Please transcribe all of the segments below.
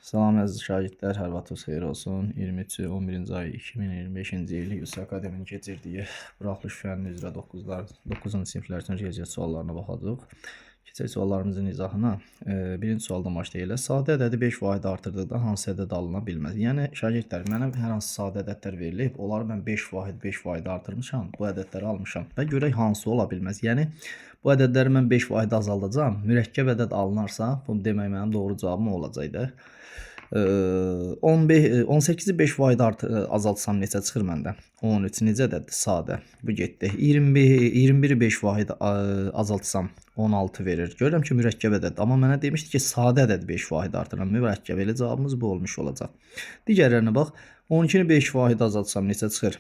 Salam əziz şagirdlər, hər vaxtınız xeyir olsun. 23-cü 11-ci ay 2025-ci il Yusif Akademinin keçirdiyi buraxılış fənni üzrə 9-cu siniflər üçün riyaziyyat suallarına baxacağıq. Keçək suallarımızın izahına. Birinci sualdan başlayaq. Sadə ədədi 5 vahid artırdıqda hansı ədəd alına bilməz? Yəni şagirdlər, mənə hər hansı sadə ədədlər verilib, onları mən 5 vahid, 5 vahid artırmışam, bu ədədləri almışam və görək hansı ola bilməz. Yəni bu ədədləri mən 5 vahid azaldacağam. Mürəkkəb ədəd alınarsa, bu demək mənim doğru cavabım olacaq da. 15, 18-i 5 vahid azaltsam neçə çıxır məndə? 13 necə ədəddir? Sadə. Bu getdi. 21-i 5 vahid azaltsam 16 verir. Görürəm ki, mürəkkəb ədəd. Amma mənə demişdi ki, sadə ədəd 5 vahid artıram. Mürəkkəb. Elə cavabımız bu olmuş olacaq. Digərlərinə bax. 12-ni 5 vahid azaltsam neçə çıxır?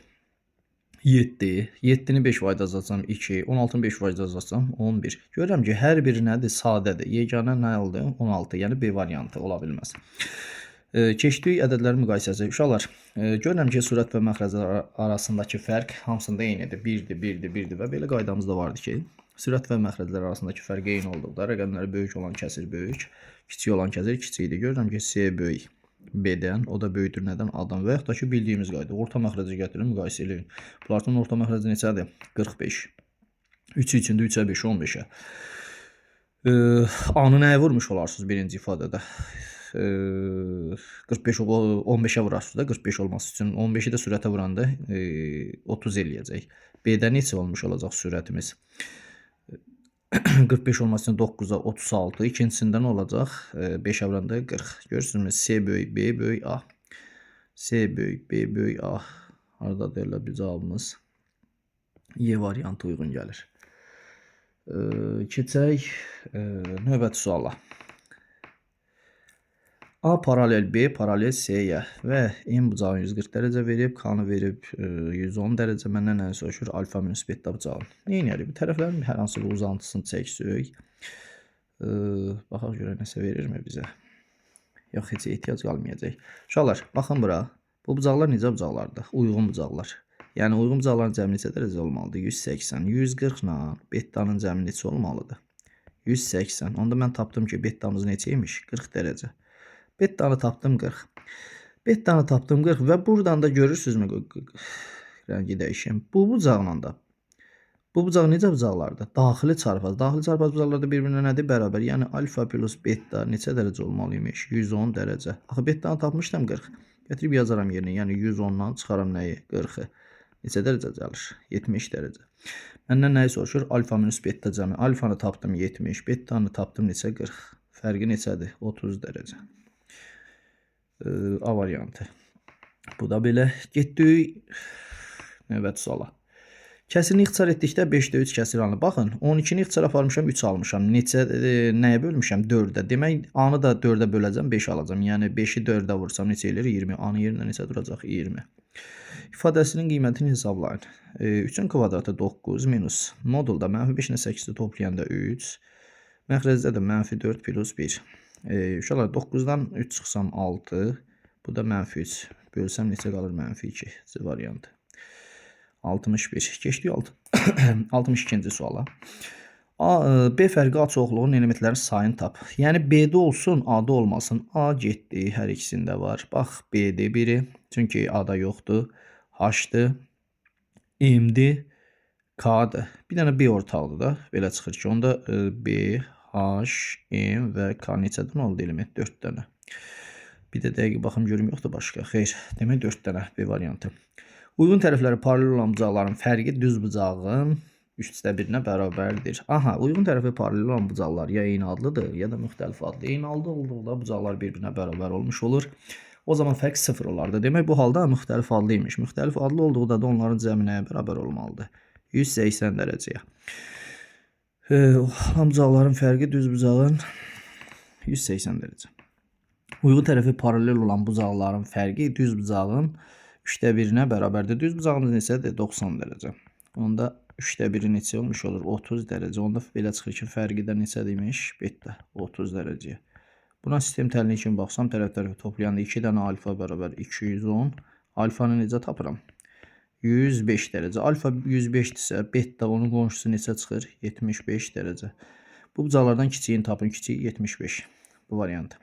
7. 7-ni 5 vahid azaltsam 2. 16-nı 5 vahid azaltsam 11. Görürəm ki, hər biri nədir? Sadədir. Yeganə nə oldu? 16. Yəni B variantı ola bilməz. Keçdik ədədlərin müqayisəsi. Uşaqlar, görürəm ki, sürət və məxrəclər arasındakı fərq hamısında eynidir. 1-dir, 1-dir, 1-dir və belə qaydamız da vardı ki, sürət və məxrəclər arasındakı fərq eyni olduqda rəqəmləri böyük olan kəsir böyük, kiçik olan kəsir kiçikdir. Görürəm ki, C böyük B-dən, o da böyükdür nədən? A-dan və yaxud da ki, bildiyimiz qayda. Orta məxrəcə gətirin, müqayisə eləyin. Bunların orta məxrəci neçədir? 45. 3 içində 3-ə 5, 15-ə. A-nı nəyə vurmuş olarsınız birinci ifadədə? 45 15-ə vurarsınız da 45 olması üçün 15-i də sürətə vuranda 30 eləyəcək. B-də neçə olmuş olacaq sürətimiz? 45 olması üçün 9-a 36. İkincisində nə olacaq? 5-ə vuranda 40. Görürsünüzmü? C böyük B böyük A. C böyük B böyük A. Haradadır elə bir cavabımız? Y variantı uyğun gəlir. Keçək növbəti suala. A paralel B paralel C-yə və M bucağını 140 dərəcə verib, K-nı verib 110 dərəcə. Məndən nəni soruşur? Alfa minus beta bucağını. Nə edirik? Bu tərəflərin hər hansı bir uzantısını çəksək. Baxaq görək nəsə verirmi bizə? Yox, heç ehtiyac qalmayacaq. Uşaqlar, baxın bura. Bu bucaqlar necə bucaqlardır? Uyğun bucaqlar. Yəni uyğun bucaqların cəmi neçə dərəcə olmalıdır? 180. 140 ilə betanın cəmi neçə olmalıdır? 180. Onda mən tapdım ki, betamız neçə imiş? 40 dərəcə. Betanı tapdım 40. Betanı tapdım 40 və buradan da görürsünüzmü? Rəngi dəyişim. Bu bucaqla da. Bu bucaq necə bucaqlardır? Daxili çarpaz. Daxili çarpaz bucaqlar da bir-birinə nədir? Bərabər. Yəni alfa plus beta neçə dərəcə olmalı imiş? 110 dərəcə. Axı betanı tapmışdım 40. Gətirib yazaram yerinə. Yəni 110-dan çıxaram nəyi? 40-ı. Neçə dərəcə gəlir? 70 dərəcə. Məndən nəyi soruşur? Alfa minus beta cəmi. Alfanı tapdım 70. Betanı tapdım neçə? 40. Fərqi neçədir? 30 dərəcə. A variantı. Bu da belə. Getdik növbəti suala. Kəsirini ixtisar etdikdə 5-də 3 kəsir alınır. Baxın, 12-ni ixtisar aparmışam, 3 almışam. Neçə, nəyə bölmüşəm? 4-ə. Demək, A-nı da 4-ə böləcəm, 5 alacam. Yəni 5-i 4-ə vursam neçə eləyir? 20. A-nın yerində neçə duracaq? 20. İfadəsinin qiymətini hesablayın. 3-ün kvadratı 9 minus modulda mənfi 5 ilə 8-i toplayanda 3. Məxrəcdə də mənfi 4 plus 1. Uşaqlar, 9-dan 3 çıxsam 6. Bu da mənfi 3. Bölsəm neçə qalır? Mənfi 2. C variantı. 61. Keçdik 62-ci suala. B fərqi A çoxluğunun elementlərinin sayını tap. Yəni B-də olsun, A-da olmasın. A getdi, hər ikisində var. Bax, B-dir biri. Çünki A-da yoxdur. H-dır. M-dir. K-dır. Bir dənə B ortaqdır da. Belə çıxır ki, onda B, H, M və K neçədən oldu element? 4 dənə. Bir də dəqiq baxım görüm yoxdur başqa. Xeyr, demək 4 dənə B variantı. Uyğun tərəfləri paralel olan bucaqların fərqi düz bucağın 3-də 1-nə bərabərdir. Aha, uyğun tərəfi paralel olan bucaqlar ya eyni adlıdır, ya da müxtəlif adlı. Eyni adlı olduqda bucaqlar bir-birinə bərabər olmuş olur. O zaman fərq 0 olardı. Demək bu halda müxtəlif adlı imiş. Müxtəlif adlı olduqda da onların cəmi nəyə bərabər olmalıdır? 180 dərəcəyə. Olan bucaqların fərqi düz bucağın 180 dərəcə. Uyğun tərəfi paralel olan bucaqların fərqi düz bucağın 3-də 1-nə bərabərdir. Düz bucağımız neçədir? 90 dərəcə. Onda 3-də 1-i neçə olmuş olur? 30 dərəcə. Onda belə çıxır ki, fərqi də neçədir imiş? Beta 30 dərəcəyə. Buna sistem təhlili kimi baxsam, tərəf tərəfi toplayanda 2 dənə alfa bərabər 210. Alfanı necə tapıram? 105 dərəcə. Alfa 105-dirsə, beta onun qonşusu neçə çıxır? 75 dərəcə. Bu bucaqlardan kiçiyini tapın. Kiçiyi 75. Bu variant.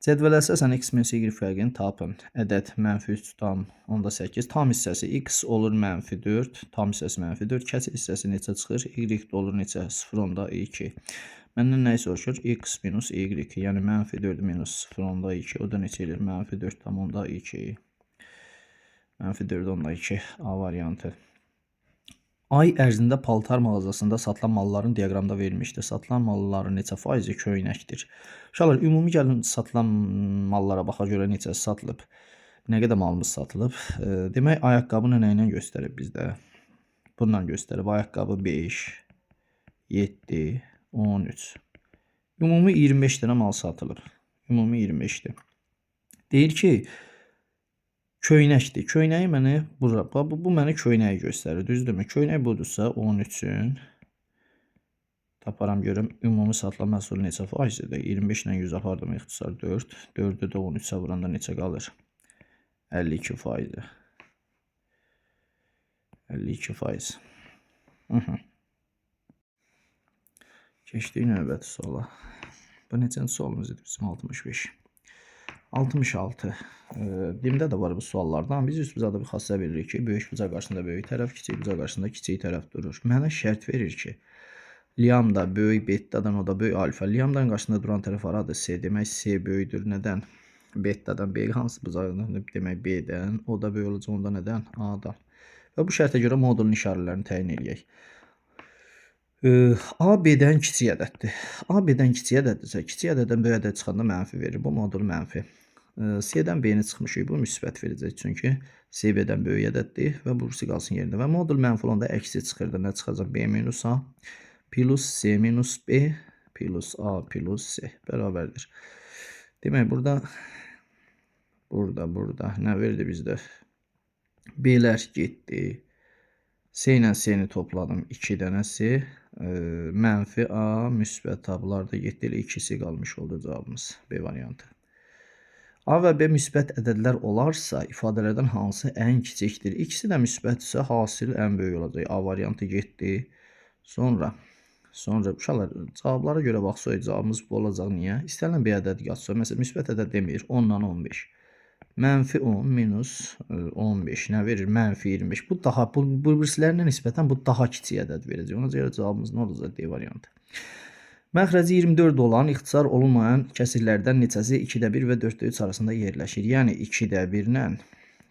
Cədvələ əsasən x minus y fərqini tapın. Ədəd mənfi 3,8. Tam hissəsi x olur mənfi 4. Tam hissəsi mənfi 4. Kəsir hissəsi neçə çıxır? Y də olur neçə? 0,2. Məndən nəyi soruşur? X minus y. Yəni mənfi 4 minus 0,2. O da neçə eləyir? Mənfi 4,2. Mənfi 4,2. A variantı. Ay ərzində paltar mağazasında satılan malların diaqramda verilmişdir. Satılan malların neçə faizi köynəkdir? Uşaqlar, ümumi gəlin satılan mallara baxa görə neçəsi satılıb? Nə qədər malımız satılıb? Demək, ayaqqabını nə ilə göstərib bizdə? Bununla göstərib. Ayaqqabı 5, 7, 13. Ümumi 25 dənə mal satılıb. Ümumi 25-dir. Deyir ki, köynəkdir. Köynəyi mənə bura, bu mənə köynəyi göstərir, düzdürmü? Köynək budursa 13-ün taparam görüm ümumi satılan məhsul neçə faizidir? 25 ilə 100 apardım, ixtisar 4. 4-ü də 13-ə vuranda neçə qalır? 52 faizi. 52 faiz. Keçdik növbəti suala. Bu neçənci sualımız idi bizim? 65. 66. Dimdə də var bu suallardan. Biz üst bucaqda bir xassəyə veririk ki, böyük bucaq qarşısında böyük tərəf, kiçik bucaq qarşısında kiçik tərəf durur. Mənə şərt verir ki, lambda böyük betadan, o da böyük alfa. Lambdanın qarşısında duran tərəf haradır? C. Demək, C böyükdür. Nədən? Betadan. B hansı bucaqdan? Demək, B-dən. O da böyük olacaq. Onda nədən? A-dan. Və bu şərtə görə modulun işarələrini təyin eləyək. A, B-dən kiçik ədəddir. A, B-dən kiçik ədəddirsə, kiçik ədəddən böyük ədəd çıxanda mənfi verir. Bu modul mənfi. C-dən B-ni çıxmışıq, bu müsbət verəcək. Çünki C B-dən böyük ədəddir və burası qalsın yerində. Və modul mənfi olanda əksi çıxırdı. Nə çıxacaq? B minus A plus C minus B plus A plus C bərabərdir. Demək, burada nə verdi bizdə? B-lər getdi. C ilə C-ni topladım. 2 dənə C. Mənfi A, müsbət A. Bunlar da getdi. Elə 2C qalmış oldu cavabımız. B variantı. A və B müsbət ədədlər olarsa, ifadələrdən hansı ən kiçikdir? İkisi də müsbətdirsə, hasil ən böyük olacaq. A variantı getdi. Sonra uşaqlar, cavablara görə baxsaq, cavabımız bu olacaq. Niyə? İstənilən bir ədəd qaçsa, məsələn, müsbət ədəd demir, 10-dan 15. Mənfi 10 minus 15 nə verir? Mənfi 25. Bu daha, bu birisilərinə nisbətən bu daha kiçik ədəd verəcək. Ona görə cavabımız nə olacaq? D variantı. Məxrəci 24 olan ixtisar olunmayan kəsirlərdən neçəsi 2-də 1 və 4-də 3 arasında yerləşir? Yəni 2-də 1 ilə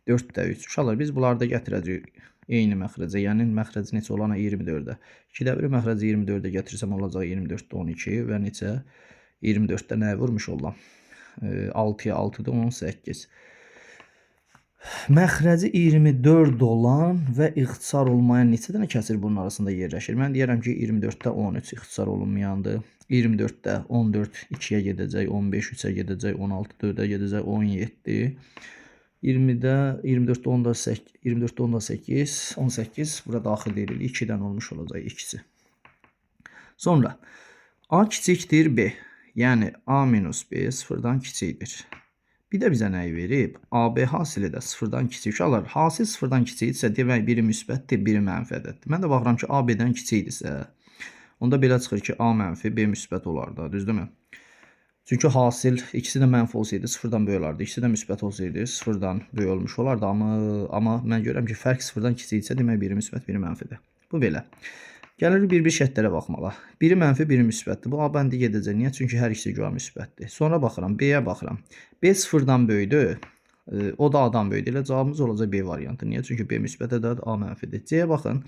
4-də 3. Uşaqlar, biz bunları da gətirəcəyik eyni məxrəcə. Yəni məxrəci neçə olana 24-də. 2-də 1 məxrəci 24-də gətirsəm olacaq 24-də 12 və neçə? 24-də nəyə vurmuş olam? 6-ya 6-da 18. Məxrəci 24 olan və ixtisar olunmayan neçə dənə kəsir bunun arasında yerləşir? Mən deyərəm ki, 24-də 13 ixtisar olunmayandır. 24-də 14 2-yə gedəcək, 15 3-ə gedəcək, 16 4-ə gedəcək, 17. 20-də 24-də 18, 18 bura daxil deyilir. 2-dən olmuş olacaq ikisi. Sonra A kiçikdir B. Yəni A minus B sıfırdan kiçikdir. Bir də bizə nəyi verib? AB hasili də sıfırdan kiçik. Uşaqlar, hasil sıfırdan kiçikdirsə, demək biri müsbətdir, biri mənfi ədəddir. Mən də baxıram ki, A B-dən kiçikdirsə, onda belə çıxır ki, A mənfi, B müsbət olar da, düzdürmü? Çünki hasil ikisi də mənfi olsaydı sıfırdan böyük olardı. İkisi də müsbət olsaydı sıfırdan böyük olmuş olardı. Amma mən görürəm ki, fərq sıfırdan kiçikdirsə, demək biri müsbət, biri mənfidir. Bu belə. Gəlirik bir-bir şərtlərə baxmağa. Biri mənfi, biri müsbətdir. Bu A bəndi gedəcək. Niyə? Çünki hər ikisi güya müsbətdir. Sonra baxıram, B-yə baxıram. B sıfırdan böyüdür. O da A-dan böyüdür. Elə cavabımız olacaq B variantı. Niyə? Çünki B müsbət ədəd, A mənfidir. C-yə baxın.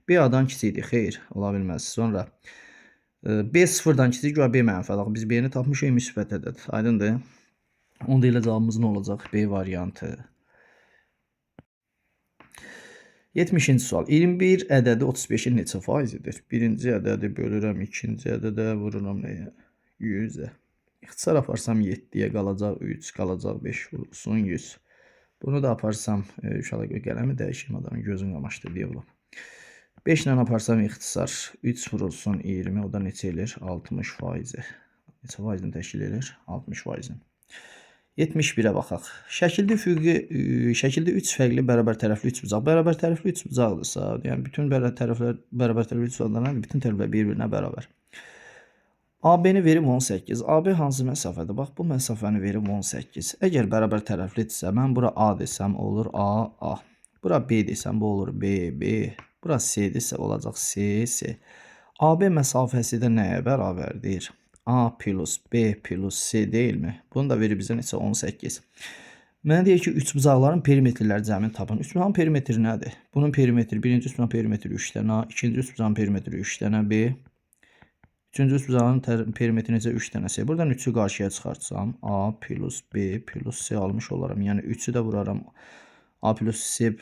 B A-dan kiçikdir. Xeyr, ola bilməz. Sonra B sıfırdan kiçik, güya B mənfi ədəd. Biz B-ni tapmışıq, müsbət ədəd. Aydındır? Onda elə cavabımız nə olacaq? B variantı. 70-ci sual. 21 ədədi 35-in neçə faizidir? Birinci ədədi bölürəm, ikinci ədədə vururam nəyə? 100-ə. İxtisar aparsam 7-yə qalacaq 3, qalacaq 5 vurulsun 100. Bunu da aparsam, uşaqlar qələmi dəyişim, adamın gözün qamaşdı deyə olub. 5 ilə aparsam ixtisar 3 vurulsun 20, o da neçə eləyir? 60 faizi. Neçə faizini təşkil edir? 60 faizini. 71-ə baxaq. Şəkildə şəkildə 3 fərqli bərabər tərəfli üçbucaq. Bərabər tərəfli üçbucaqdırsa, yəni bütün bərabər tərəflər bərabər tərəfli üçbucaqlar, bütün tərəflər bir-birinə bərabər. AB-ni verib 18. AB hansı məsafədir? Bax, bu məsafəni verib 18. Əgər bərabər tərəflidirsə, mən bura A desəm olur A, A. Bura B desəm, bu olur B, B. Bura C desə olacaq C, C. AB məsafəsi də nəyə bərabərdir? A plus B plus C deyilmi? Bunu da verir bizə neçə? 18. Mənə deyir ki, üçbucaqların perimetrləri cəmini tapın. Üçbucağın perimetri nədir? Bunun perimetri, birinci üçbucağın perimetri 3 dənə A, ikinci üçbucağın perimetri 3 dənə B. Üçüncü üçbucağın perimetri necə? 3 dənə C. Buradan 3-ü qarşıya çıxartsam, A plus B plus C almış olaram. Yəni 3-ü də vuraram. A plus C,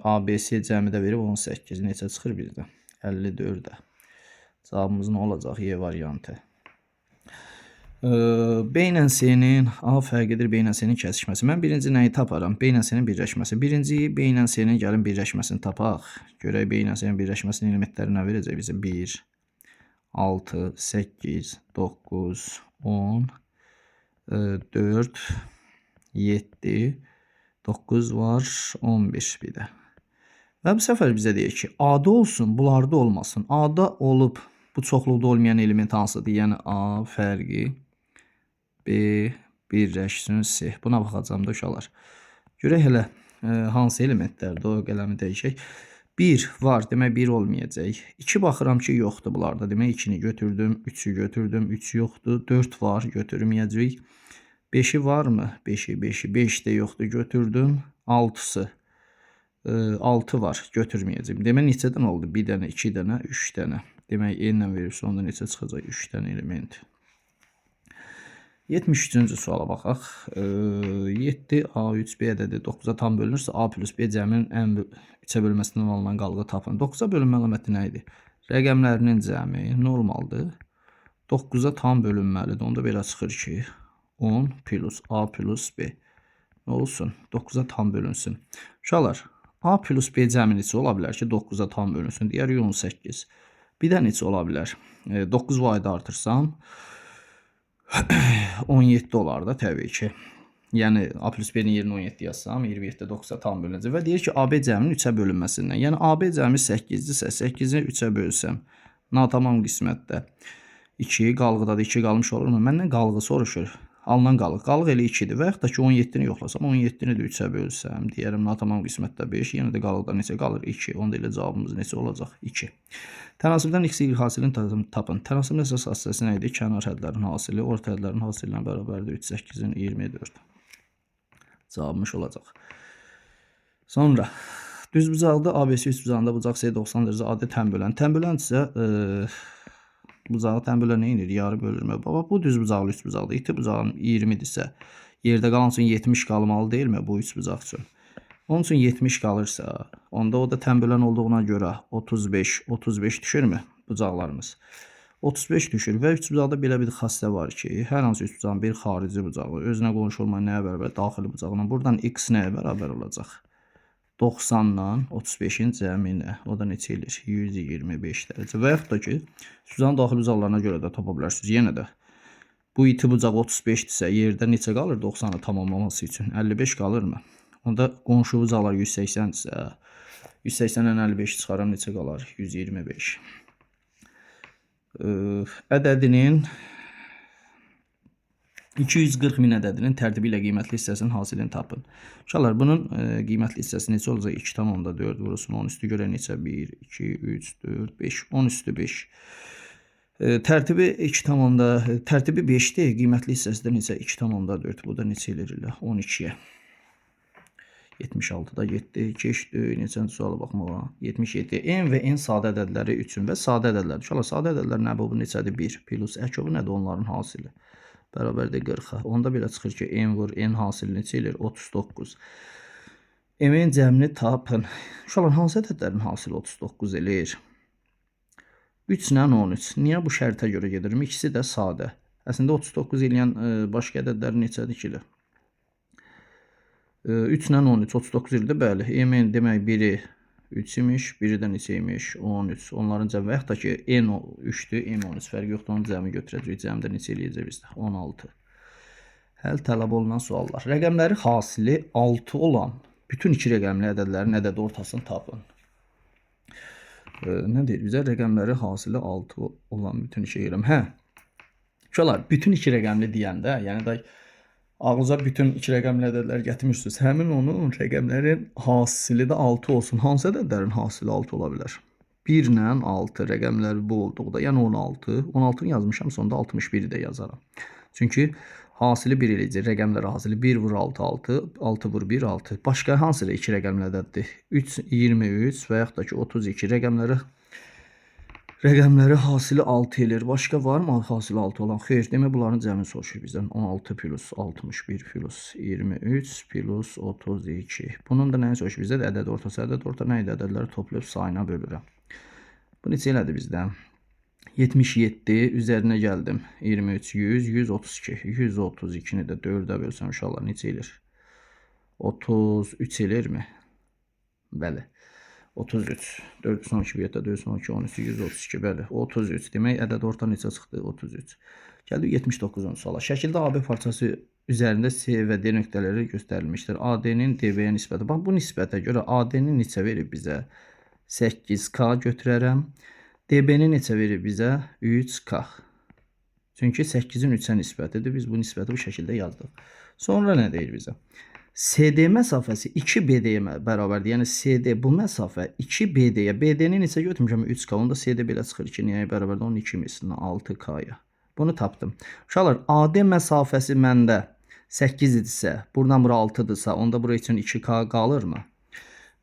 A, B, C cəmi də verib 18. Neçə çıxır bizdə? 54-ə. Cavabımız nə olacaq? Y variantı. B ilə C-nin A fərqidir B ilə C-nin kəsişməsi. Mən birinci nəyi taparam? B ilə C-nin birləşməsi. Birinci B ilə C-nin gəlin birləşməsini tapaq. Görək B ilə C-nin birləşməsinin elementləri nə verəcək bizə? 1, 6, 8, 9, 10, 4, 7, 9 var, 11 bir də. Və bu səfər bizə deyir ki, A-da olsun, bunlarda olmasın. A-da olub bu çoxluqda olmayan element hansıdır? Yəni A fərqi B birləşsin C. Buna baxacağım da uşaqlar. Görək hələ hansı elementlərdir, o qələmi dəyişək. 1 var, demək 1 olmayacaq. 2 baxıram ki, yoxdur bunlarda. Demək 2-ni götürdüm, 3-ü götürdüm, 3 yoxdur. 4 var, götürməyəcəyik. 5-i varmı? 5-i, 5-i, 5 də yoxdur, götürdüm. 6-sı. 6 var, götürməyəcəyim. Demək neçədən oldu? 1 dənə, 2 dənə, 3 dənə. Demək n ilə verirsə onda neçə çıxacaq? 3 dənə element. 73-cü suala baxaq. 7 A3 B ədədi 9-a tam bölünürsə A plus B cəminin ən 3-ə bölünməsindən alınan qalığı tapın. 9-a bölünmə əlaməti nə idi? Rəqəmlərinin cəmi normaldır. 9-a tam bölünməlidir. Onda belə çıxır ki 10 plus A plus B. Nə olsun? 9-a tam bölünsün. Uşaqlar, A plus B cəmi neçə ola bilər ki 9-a tam bölünsün? Deyərik 18. Bir də neçə ola bilər? 9 vahidi artırsam 17 olar da təbii ki. Yəni A plus B-nin yerinə 17 yazsam 27 9-a tam bölünəcək və deyir ki AB cəminin 3-ə bölünməsindən. Yəni AB cəmi 8-dirsə 8-i 3-ə bölsəm natamam qismətdə 2 qalğıda da 2 qalmış olurmu? Məndən qalğı soruşur. Alınan qalıq. Qalıq elə 2-dir. Və yaxud da ki 17-ni yoxlasam 17-ni də 3-ə bölsəm deyərəm natamam qismətdə 5. Yenə də qalıqda neçə qalır? 2. Onda elə cavabımız neçə olacaq? 2. Tənasibdən x, y hasilini tapın. Tənasibin əsas xassəsi nə idi? Kənar hədlərin hasili orta hədlərin hasili ilə bərabərdir. 3, 8-in 24. Cavabımız olacaq. Sonra düzbucaqda ABC üçbucağında bucaq C 90 dərəcə AD tən bölən. Tən bölən isə bucağı tən bölən nə edir? Yarı bölürmə. Baba, bu düzbucaqlı üçbucaqdır. İti bucağın 20-dirsə, yerdə qalan üçün 70 qalmalı deyilmi bu üçbucaq üçün? Onun üçün 70 qalırsa, onda o da tən bölən olduğuna görə 35, 35 düşürmü bucaqlarımız? 35 düşür və üçbucaqda belə bir xassə var ki, hər hansı üçbucağın bir xarici bucağı özünə qonşu olmayan nəyə bərabər? Daxili bucağına. Buradan x nəyə bərabər olacaq? 90-dan 35-in cəminə. O da neçə eləyir? 125 dərəcə. Və yaxud da ki, üçbucağın daxili bucaqlarına görə də tapa bilərsiniz. Yenə də bu iti bucaq 35-dirsə, yerdə neçə qalır 90-ı tamamlaması üçün? 55 qalırmı? Onda qonşu bucaqlar 180-dirsə, 180-dən 55 çıxaram neçə qalar? 125. Ədədinin 240 min ədədinin tərtibi ilə qiymətli hissəsinin hasilini tapın. Uşaqlar, bunun qiymətli hissəsi neçə olacaq? 2,4 vurulsun 10 üstü görə neçə? 1, 2, 3, 4, 5, 10 üstü 5. Tərtibi 2, tərtibi 5-dir, qiymətli hissəsi də neçə? 2,4. Bu da neçə eləyir elə? 12-yə. 76-da getdi, keçdi. Neçənci suala baxmağa? 77. N və N sadə ədədləri üçün və sadə ədədlər. Uşaqlar, sadə ədədlər nə bu? Bu neçədir? 1 plus əkovu nədir? Onların hasili. Bərabərdir 40-a. Onda belə çıxır ki, N vur, N hasili neçə eləyir? 39. M-in cəmini tapın. Uşaqlar, hansı ədədlərin hasili 39 eləyir? 3 ilə 13. Niyə bu şərtə görə gedirəm? İkisi də sadə. Əslində 39 eləyən başqa ədədlər neçədir ki? 3 ilə 13, 39 eləyir, bəli. M-in demək biri 3 imiş, biri də neçə imiş? 13. Onların cəmi və yaxud da ki, N 3-dür, M 13 fərqi yoxdur, onun cəmi götürəcəyik. Cəmi də neçə eləyəcək bizdə? 16. Həll tələb olunan suallar. Rəqəmləri hasili 6 olan bütün iki rəqəmli ədədlərin ədədi ortasını tapın. Nə deyir bizə? Rəqəmləri hasili 6 olan bütün iki rəqəm. Hə. Uşaqlar, bütün iki rəqəmli deyəndə, yəni da ağlınıza bütün iki rəqəmli ədədlər gətirmirsiniz. Həmin onun rəqəmlərin hasili də 6 olsun. Hansı ədədlərin hasili 6 ola bilər? 1 ilə 6 rəqəmləri bu olduqda, yəni 16. 16-nı yazmışam, sonda 61-i də yazaram. Çünki hasili 1 eləyəcək. Rəqəmlər hasili 1 vur 6, 6, 6 vur 1, 6. Başqa hansı iki rəqəmli ədəddir? 3, 23 və yaxud da ki 32 rəqəmləri hasili 6 eləyir. Başqa varmı hasili 6 olan? Xeyr, demək bunların cəmini soruşur bizdən. 16 plus 61 plus 23 plus 32. Bunun da nəyi soruşur bizdə? Ədəd ortası. Ədəd orta nə idi? Ədədləri toplayıb sayına bölürəm. Bu neçə elədi bizdə? 77 üzərinə gəldim. 23, 100, 132. 132-ni də 4-ə bölsəm uşaqlar neçə eləyir? 33 eləyirmi? Bəli. 33. 4 12 bir yerdə 4 12 13 132 bəli. 33. Demək ədəd orta neçə çıxdı? 33. Gəldik 79-cu suala. Şəkildə AB parçası üzərində C və D nöqtələri göstərilmişdir. AD-nin DB-yə nisbəti. Bax bu nisbətə görə AD-ni neçə verib bizə? 8K götürərəm. DB-ni neçə verib bizə? 3K. Çünki 8-in 3-ə nisbətidir. Biz bu nisbəti bu şəkildə yazdıq. Sonra nə deyir bizə? CD məsafəsi 2BD-yə bərabərdir. Yəni CD bu məsafə 2BD-yə. BD-ni neçə götürmüşəm? 3K. Onda CD belə çıxır ki, nəyə bərabərdir? 12 mislinə 6K-ya. Bunu tapdım. Uşaqlar, AD məsafəsi məndə 8 idisə, buradan bura 6-dırsa, onda bura üçün 2K qalırmı?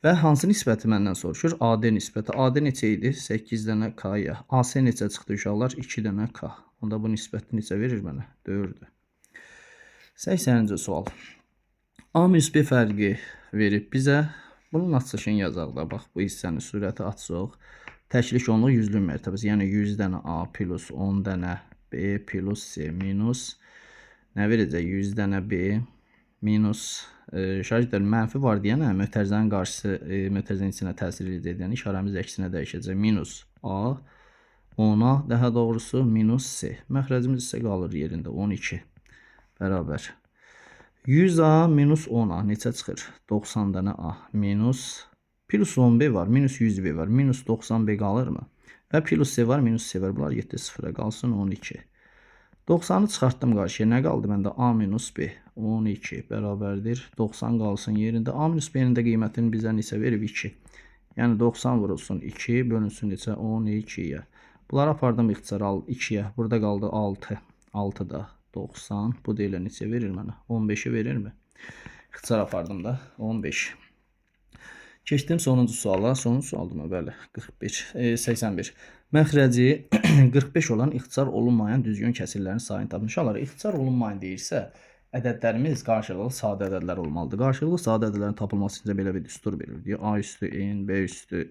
Və hansı nisbəti məndən soruşur? AD nisbəti. AD neçə idi? 8 dənə K-ya. AC neçə çıxdı uşaqlar? 2 dənə K. Onda bu nisbəti neçə verir mənə? 4-dür. 80-ci sual. A minus B fərqi verib bizə. Bunun açılışını yazaq da. Bax, bu hissəni sürəti açsaq. Təklik onluq yüzlük mərtəbəsi. Yəni 100 dənə A plus 10 dənə B plus C minus nə verəcək? 100 dənə B minus şagirdlər mənfi var deyənə mötərizənin qarşısı mötərizənin içinə təsir edəcək. Yəni işarəmiz əksinə dəyişəcək. Minus A 10A daha doğrusu minus C. Məxrəcimiz isə qalır yerində 12 bərabər. 100A minus 10A neçə çıxır? 90 dənə A minus plus 10B var, minus 100B var, minus 90B qalırmı? Və plus C var, minus C var. Bunlar getdi sıfıra qalsın 12. 90-ı çıxartdım qarşıya. Nə qaldı məndə? A minus B 12 bərabərdir. 90 qalsın yerində. A minus B-nin də qiymətini bizə neçə verib? 2. Yəni 90 vurulsun 2 bölünsün neçə? 12-yə. Bunları apardım ixtisar 2-yə. Burada qaldı 6. 6 da 90. Bu da elə neçə verir mənə? 15-i verirmi? İxtisar apardım da 15. Keçdim sonuncu suala. Sonuncu sualdır mı? Bəli. 41, 81. Məxrəci 45 olan ixtisar olunmayan düzgün kəsirlərin sayını tapın. Uşaqlar, ixtisar olunmayan deyirsə, ədədlərimiz qarşılıqlı sadə ədədlər olmalıdır. Qarşılıqlı sadə ədədlərin tapılması üçün belə bir düstur verilir. Deyir, A üstü N, B üstü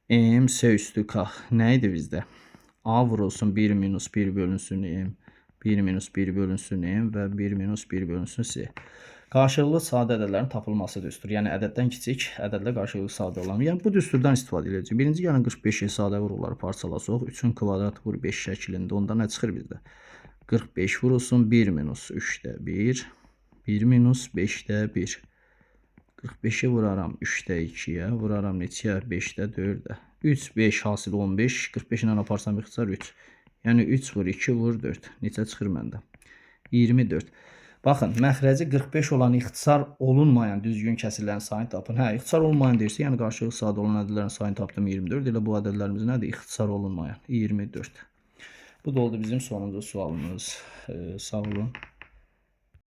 M, C üstü K. Nə idi bizdə? A vurulsun 1 minus 1 bölünsün M, 1 minus 1 bölünsün M və 1 minus 1 bölünsün C. Qarşılıqlı sadə ədədlərin tapılması düstur. Yəni ədəddən kiçik ədədlə qarşılıqlı sadə olan. Yəni bu düsturdan istifadə edəcəyik. Birinci gəlin 45-i sadə vuruqları parçalasaq. 3-ün kvadratı vur 5 şəklində. Onda nə çıxır bizdə? 45 vurulsun 1 minus 3-də 1, 1 minus 5-də 1. 45-i vuraram 3-də 2-yə, vuraram neçəyə? 5-də 4-ə. 3, 5 hasil 15. 45 ilə aparsam ixtisar 3. Yəni 3 vur 2 vur 4. Neçə çıxır məndə? 24. Baxın, məxrəci 45 olan ixtisar olunmayan düzgün kəsirlərin sayını tapın. Hə, ixtisar olunmayan deyirsə, yəni qarşılıqlı sadə olan ədədlərin sayını tapdım 24. Elə bu ədədlərimiz nədir? İxtisar olunmayan 24. Bu da oldu bizim sonuncu sualımız. Sağ olun.